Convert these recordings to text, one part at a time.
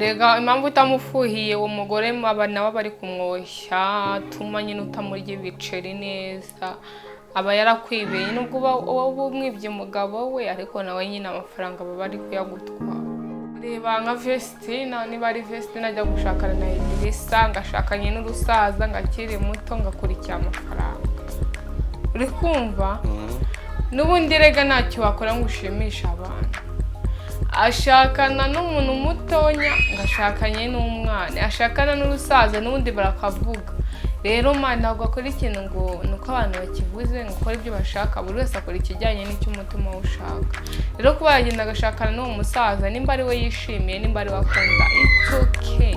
Rega impamvu utamufuhiye uwo mugore, aba nawe bari kumwoshya, atuma nyine utamurya ibiceri neza, aba yarakwibeye. Nubwo uba umwibye umugabo we, ariko nawe nyine amafaranga baba bari kuyagutwara. Reba nka Vestina, niba ari Vestina, ajya gushakana na Idirisa, ngashakanye n'urusaza, ngakiri muto, ngakurikira amafaranga. Uri kumva? N'ubundi rega ntacyo wakora ngo ushimishe abantu. Ashakana n'umuntu mutonya, ngashakanye n'umwana, ashakana n'urusaza, n'ubundi barakavuga. Rero man, ntabwo akora ikintu ngo ni uko abantu bakivuze, ngo ukore ibyo bashaka. Buri wese akora ikijyanye n'icyo umutima we ushaka. Rero kuba yagenda agashakana n'uwo musaza, nimba ari we yishimiye, nimba ari we akunda, it's okay.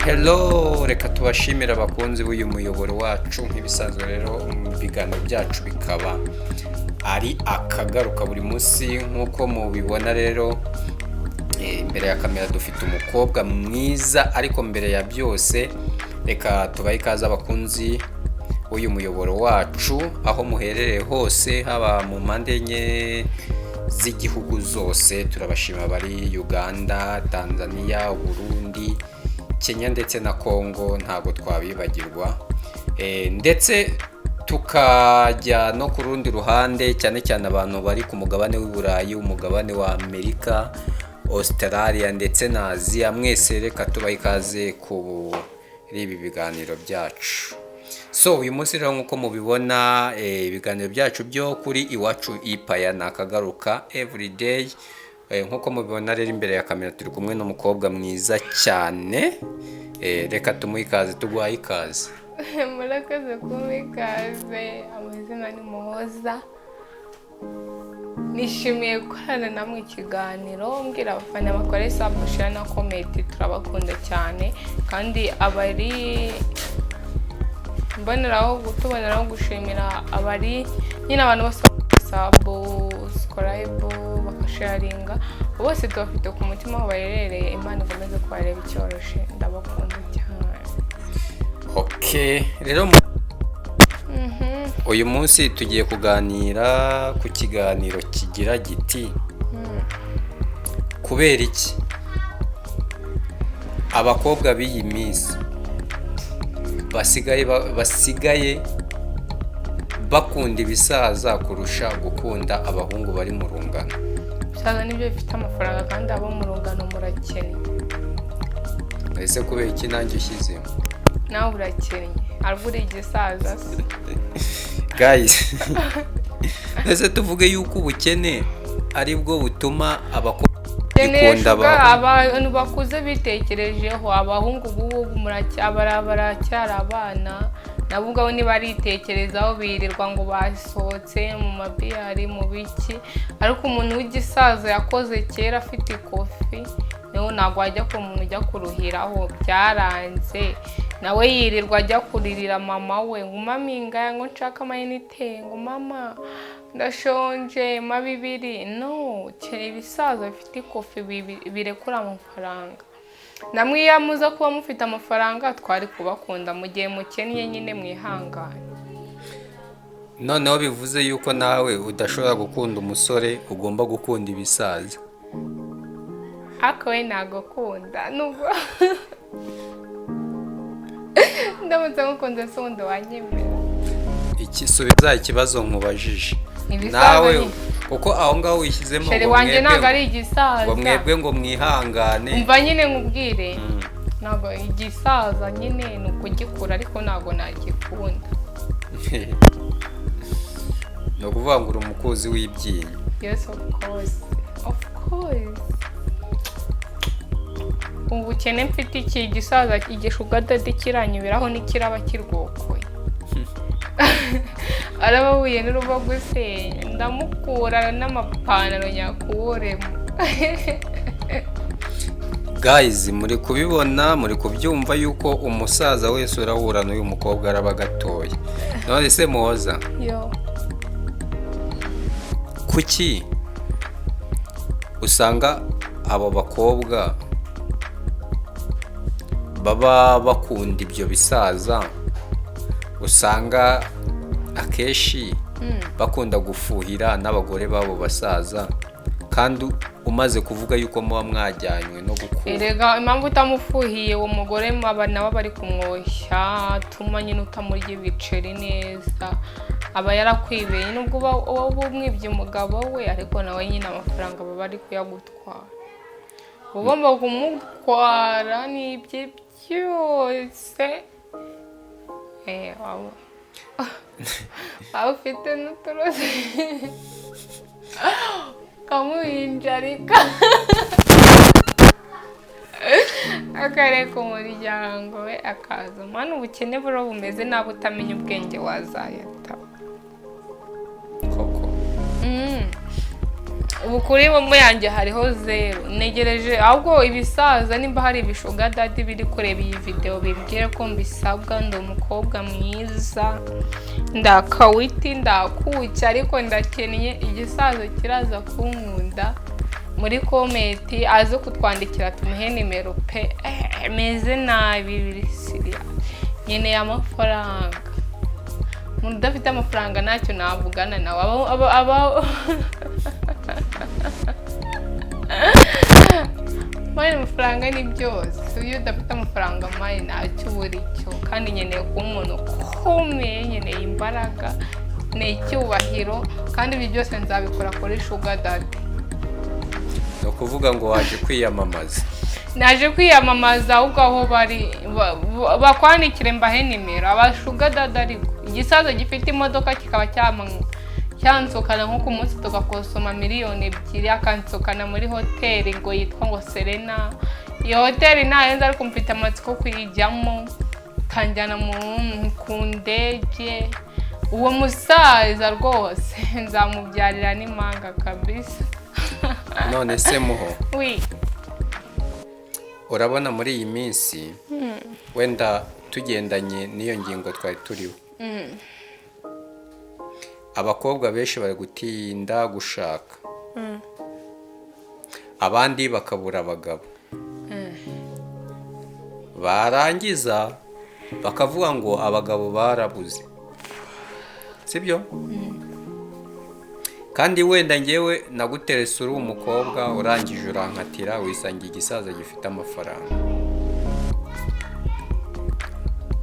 Hello, reka tubashimire abakunzi b'uyu muyoboro wacu. Nk'ibisanzwe rero, mu biganiro byacu bikaba ari akagaruka buri munsi. Nk'uko mubibona rero, imbere ya kamera dufite umukobwa mwiza. Ariko mbere ya byose, reka tubahe ikaze abakunzi b'uyu muyoboro wacu aho muherereye hose, haba mu mpande enye z'igihugu zose. Turabashima bari Uganda, Tanzania, Burundi, Kenya ndetse na Congo, ntabwo twabibagirwa. Ndetse tukajya no ku rundi ruhande, cyane cyane abantu bari ku mugabane w'i Burayi, umugabane wa Amerika, Australia ndetse na Aziya. Mwese reka tubahe ikaze kuri ibi biganiro byacu. So uyu munsi rero, nk'uko mubibona, ibiganiro byacu byo kuri Iwacu Ipaya ni akagaruka everyday. Nk'uko mubibona rero, imbere ya kamera turi kumwe n'umukobwa mwiza cyane. Reka tumuhe ikaze. Tuguhaye ikaze. Murakoze kumpa ikaze. Amazina ni Muhoza. Nishimiye gukorana namwe ikiganiro. Mbwira abafana bakore sub, share na comment, turabakunda cyane. Kandi abari mboneraho tuboneraho gushimira abari nyine, abantu bose subscribe, bagasharinga, bose tubafite ku mutima aho baherereye. Imana ikomeze kubareba icyoroshe. Ndabakunda cyane. Okay, rero uyu munsi tugiye kuganira ku kiganiro kigira giti: kubera iki abakobwa b'iyi minsi basigaye bakunda ibisaza kurusha gukunda abahungu bari mu rungano? Ibisaza nibyo bifite amafaranga, kandi abo mu rungano murakennye. Ese kubera iki nanjye ushyizemo? Nawe urakennye, ariko uri igisaza se? Guys, ese tuvuge yuko ubukene ari bwo butuma abakobwa bikunda abahungu? Abantu bakuze bitekerejeho. Abahungu b'ubu baracyari abana, nabo ubwabo ntibaritekerezaho, birirwa ngo basohotse mu mabiyari, mu biki. Ariko umuntu w'igisaza yakoze kera afite ikofi, nawe ntabwo wajya ku muntu ujya kuruhiraho, byaranze. Nawe yirirwa ajya kuririra mama we ngo: "Mami, ngaya ngo nshaka amayinite," ngo: "Mama, ndashonje, ma bibiri." No keneye ibisaza bifite ikofi birekura amafaranga. Namwe iyo muza kuba mufite amafaranga twari kubakunda. Mu gihe mukennye nyine mwihangane. Noneho bivuze yuko nawe udashobora gukunda umusore, ugomba gukunda ibisaza? Ariko we ntabwo akunda, nubwo ndamutse ngukunze se wundi wanyemera? Ikisubiza ikibazo nkubajije. Ibisaza nawe nyine. Kuko aho ngaho wishyizemo chéri ngo wanjye mwebwe ntabwo ari igisaza. Ngo mwebwe ngo mwihangane. Umva nyine nkubwire, ntabwo igisaza nyine ni ukugikura, ariko ntabwo nagikunda. Ni ukuvuga ngo uri umukuzi w'ibyinyo? Yes, of course, of course. Ubukene mfite, iki gisaza, igisugar daddy kiranyubiraho n'ikiraba kirwokoye, araba ahuye n'uruva gusenya, ndamukura n'amapantaro nyakuremo. Guys, muri kubibona, muri kubyumva yuko umusaza wese urahura n'uyu mukobwa araba gatoya. None se Muhoza, yo. Kuki usanga abo bakobwa baba bakunda ibyo bisaza, usanga akenshi Bakunda gufuhira n'abagore babo basaza, kandi umaze kuvuga yuko muba mwajyanywe no gukura. Erega impamvu utamufuhiye, uwo mugore aba nawe bari kumwoshya, atuma nyine utamurya ibiceri neza, aba yarakwibeye. Nubwo uba umwibye umugabo we, ariko nawe nyine amafaranga baba bari kuyagutwara, uba ugomba kumutwara n'ibye byose. Waba ufite n'uturozi ukamuhinjarika, akareka umuryango we akaza. Mwana, ubukene buro bumeze nabi, utamenya ubwenge wazayata. Koko? Ubu kuri momo yanjye hariho zeru, ntegereje ahubwo ibisaza. Nimba hari ibisugar daddy biri kureba iyi videwo, bimbwire ko mbisabwa. Ndi umukobwa mwiza, ndakawiti, ndakuki, ariko ndakennye. Igisaza kiraza kunkunda muri comment, aze kutwandikira tumuhe nimero pe. Meze nabi, biri serious, nkeneye amafaranga. Umuntu udafite amafaranga ntacyo navugana nawe. Aba mine, amafaranga ni byose. Iyo udafite amafaranga, mine, ntacyo uba uri cyo. Kandi nkeneye kuba umuntu ukomeye, nkeneye imbaraga, ni icyubahiro, kandi ibi byose nzabikora kuri sugar daddy. Ni ukuvuga ngo waje kwiyamamaza? Naje kwiyamamaza. Ahubwo aho bari bakwandikire mbahe nimero, abasugar daddy. Ariko igisaza gifite imodoka kikaba cyansukana nko ku munsi tugakosoma 2 miliyoni, akansukana muri hoteli ngo yitwa ngo Serena. Iyo hoteli ntahenze, ariko mfite amatsiko kuyijyamo. Kanjyana ku ndege. Uwo musaza rwose nzamubyarira n'impanga kabisa. None se Muho, Oui. urabona muri iyi minsi, wenda tugendanye n'iyo ngingo twari turiho, abakobwa benshi bari gutinda gushaka, abandi bakabura abagabo, barangiza bakavuga ngo abagabo barabuze, sibyo? Kandi wenda ngewe naguterese uri umukobwa, urangije urankatira, wisangiye igisaza gifite amafaranga,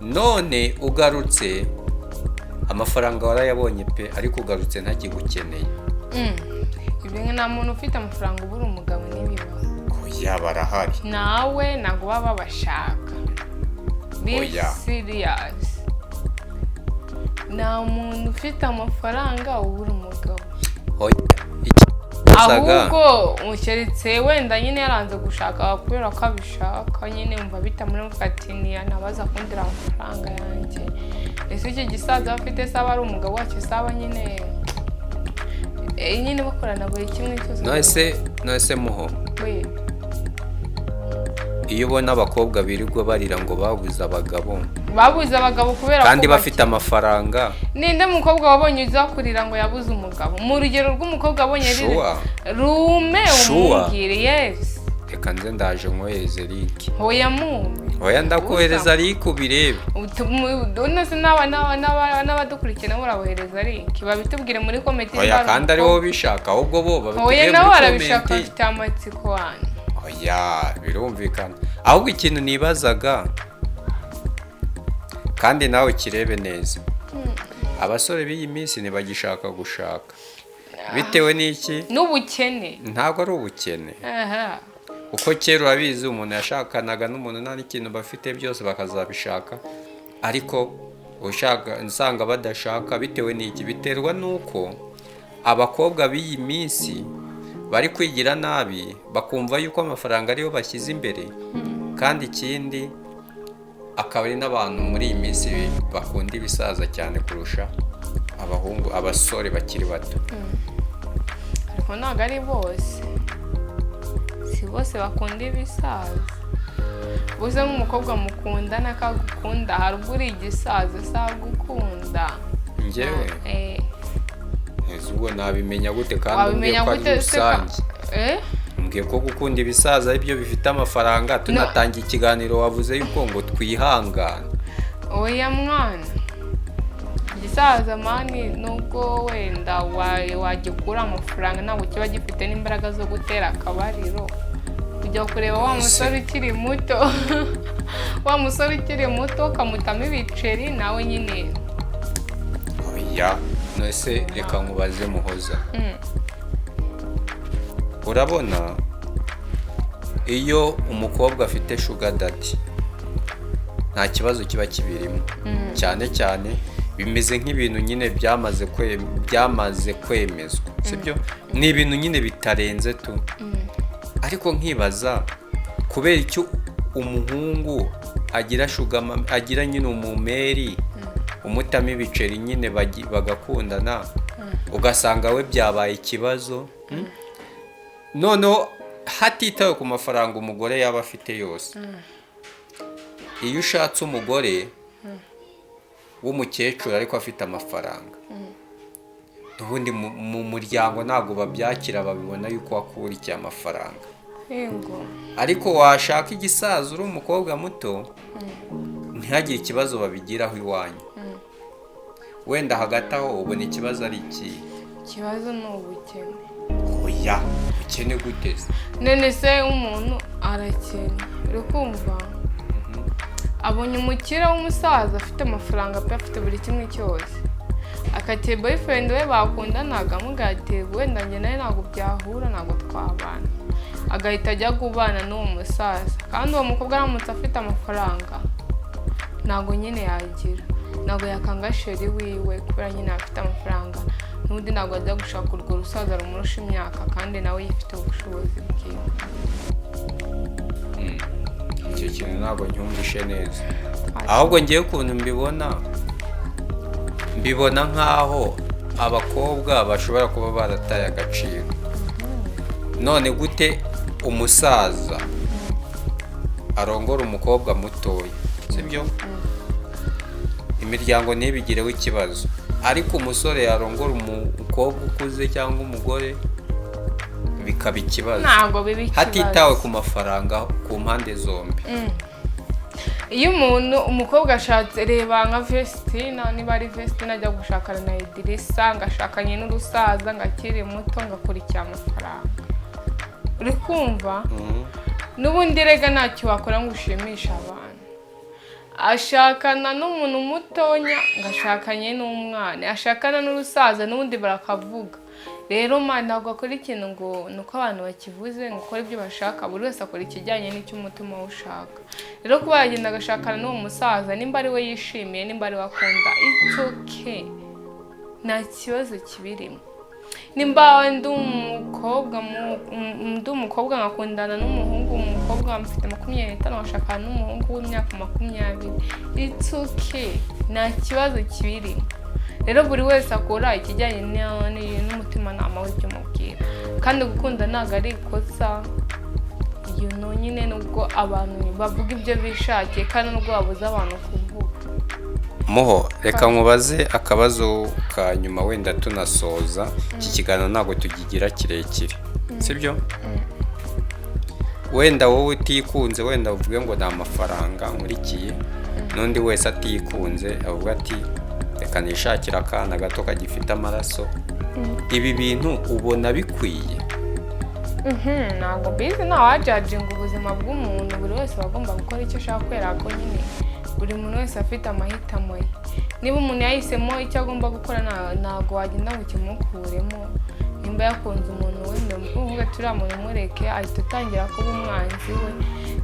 none ugarutse amafaranga warayabonye pe, ariko ugarutse ntakigukeneye. Ibi nta muntu ufite amafaranga ubura umugabo, ntibibaho. Oya, barahari. Nawe ntabwo baba babashaka. Be Oya. serious, nta muntu ufite amafaranga ubura umugabo. Oya, icyo Ahubwo keretse wenda nyine yaranze gushaka kubera ko abishaka nyine, umva bitamuri ati nabaza kundira amafaranga yanjye. Ese icyo gisaza afite se aba ari umugabo wacyo? Se aba nyine nyine bakorana buri kimwe cyose. None se Muho, We. iyo ubona abakobwa birirwa barira ngo babuze abagabo, Babuze abagabo kubera kandi ko bafite amafaranga. Ninde mukobwa wabonye uza kurira ngo yabuze umugabo? Mu rugero rw'umukobwa wabonye riri Sure. rume. Sure. Umubwire, yes. Reka nze, ndaje nkohereze link. Hoya, mume. Oya, ndakohereza link ubirebe. None se n'abadukurikiye nabo urabohereza link, babitubwire muri comment niba Oya, hari kandi ari umukobwa. wowe ubishaka, ahubwo bo Oya, babitubwire nabo muri barabishaka. comment. Bafite amatsiko wanyu. Oya, birumvikana. Ahubwo ikintu nibazaga, kandi nawe kirebe neza, abasore b'iyi minsi ntibagishaka gushaka bitewe n'iki? N'ubukene. Ntabwo ari ubukene. Aha. Kuko kera urabizi, umuntu yashakanaga n'umuntu nta n'ikintu bafite, byose bakazabishaka. Ariko ushaka usanga badashaka bitewe n'iki? Biterwa n'uko abakobwa b'iyi minsi bari kwigira nabi, bakumva yuko amafaranga ariyo bashyize imbere. Kandi ikindi akaba ari n'abantu muri iyi minsi bakunda ibisaza cyane kurusha abahungu, abasore bakiri bato. Ariko ntabwo ari bose, si bose bakunda ibisaza. Buze nk'umukobwa mukundana akagukunda, hari ubwo uri igisaza se agukunda? Njyewe? Eh. Ese ubwo nabimenya gute kandi umbwiye Wabimenya ko ari gute se rusange? Eh? Mbwiye ko gukunda ibisaza ari byo bifite amafaranga. Tunatanga ikiganiro, wavuze yuko ngo twihangane. Oya mwana. Igisaza man, nubwo wenda wagikura amafaranga, ntabwo kiba gifite n'imbaraga zo gutera akabariro. Ujya kureba wa musore ukiri muto, wa musore ukiri muto ukamutamo ibiceri nawe nyine. Oya, none reka nkubaze, Muhoza. Urabona iyo umukobwa afite sugar daddy, nta kibazo kiba kibirimo. Cyane cyane bimeze nk'ibintu nyine byamaze kwemezwa, sibyo? Ni ibintu nyine bitarenze tu. Ariko nkibaza kubera icyo umuhungu agira sugar agira nyine umumeri umutamo ibiceri nyine, bagakundana, ugasanga we byabaye ikibazo. Noneho hatitawe ku mafaranga umugore yaba afite yose, iyo ushatse umugore w'umukecuru ariko afite amafaranga, n'ubundi mu muryango ntabwo babyakira, babibona yuko wakurikiye amafaranga. Ariko washaka igisaza uri umukobwa muto, ntihagire ikibazo babigiraho iwanyu. Wenda hagati aho ubona ikibazo ari ikihe? Ikibazo ni ubukene. Oya, ukene gute se? None se umuntu arakennye, uri kumva abonye umukire w'umusaza afite amafaranga pe, afite buri kimwe cyose, akatiye boyfriend we bakundanaga, amubwira ati: "Wenda njye nawe ntabwo byahura, ntabwo twabana," agahita ajya kubana n'uwo musaza. Kandi uwo mukobwa aramutse afite amafaranga, ntabwo nyine yagira, ntabwo yakanga chéri wiwe kubera nyine afite amafaranga. N'ubundi ntabwo ajya gushaka urwo rusaza rumurusha imyaka kandi nawe yifite ubushobozi bwiwe. Icyo kintu ntabwo nyumvishe neza. Ahubwo ngewe ukuntu mbibona, mbibona nk'aho abakobwa bashobora kuba barataye agaciro. None gute umusaza arongora umukobwa mutoya, sibyo, imiryango ntibigireho ikibazo, ariko umusore yarongora umukobwa ukuze cyangwa umugore bikaba ikibazo? Ntabwo biba ikibazo. Hatitawe ku mafaranga ku mpande zombi. Iyo umuntu umukobwa ashatse, reba nka Vestina, niba ari Vestina, ajya gushakana na Idirisa, ngo ashakanye n'urusaza, ngo akiri muto, ngo akurikiye amafaranga, uri kumva? N'ubundi rega ntacyo wakora ngo ushimishe abantu. Ashakana n'umuntu mutonya, ngo ashakanye n'umwana, ashakana n'urusaza, n'ubundi barakavuga. Rero man, ntabwo akora ikintu ngo ni uko abantu bakivuze, ngo ukore ibyo bashaka. Buri wese akora ikijyanye n'icyo umutima we ushaka. Rero kuba yagenda agashakana n'uwo musaza, nimba ari we yishimiye, nimba ari we akunda, it's okay, nta kibazo kibirimo. Nimba ndi umukobwa nkakundana n'umuhungu, umukobwa mfite 25, nkashakana n'umuhungu w'imyaka 20, it's okay, nta kibazo kibirimo. Rero buri wese akora ikijyanye n'umutimanama w'ibyo umubwira. Kandi gukunda ntabwo ari ikosa. Nyine nubwo abantu bavuga ibyo bishakiye, kandi nubwo babuza abantu kuvuga. Muho, reka nkubaze akabazo ka nyuma, wenda tunasoza iki kiganiro, ntabwo tukigira kirekire, sibyo? Wenda wowe utikunze, wenda uvuge ngo ni amafaranga nkurikiye, n'undi wese atikunze avuga ati: "Reka nishakire akana gato kagifite amaraso." Ibi bintu ubona bikwiye? Ntabwo mbizi, ntawajudginga ubuzima bw'umuntu. Buri wese aba agomba gukora icyo ashaka, kubera ko nyine buri muntu wese afite amahitamo ye. Niba umuntu yahisemo icyo agomba gukora, ntabwo wagenda ngo ukimukuremo. Nimba yakunze umuntu, wenda uvuga ati: "Uriya muntu mureke," ahita utangira kuba umwanzi we.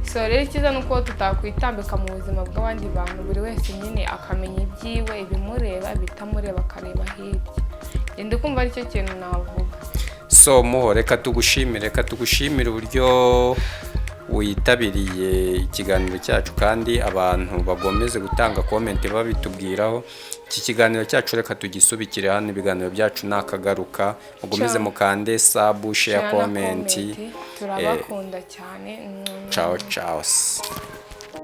So rero icyiza ni uko tutakwitambika mu buzima bw'abandi bantu, buri wese nyine akamenya ibyiwe, ibimureba, ibitamureba akareba hirya. Ngenda kumva aricyo kintu navuga. So Muho, reka tugushimire uburyo witabiriye ikiganiro cyacu, kandi abantu bagomeze gutanga comment babitubwiraho. Iki kiganiro cyacu reka tugisubikire hano. Ibiganiro byacu nakagaruka. Mukomeze Ciao. mukande sub, share, Share na comment. comment. Turabakunda cyane. Ciao ciao.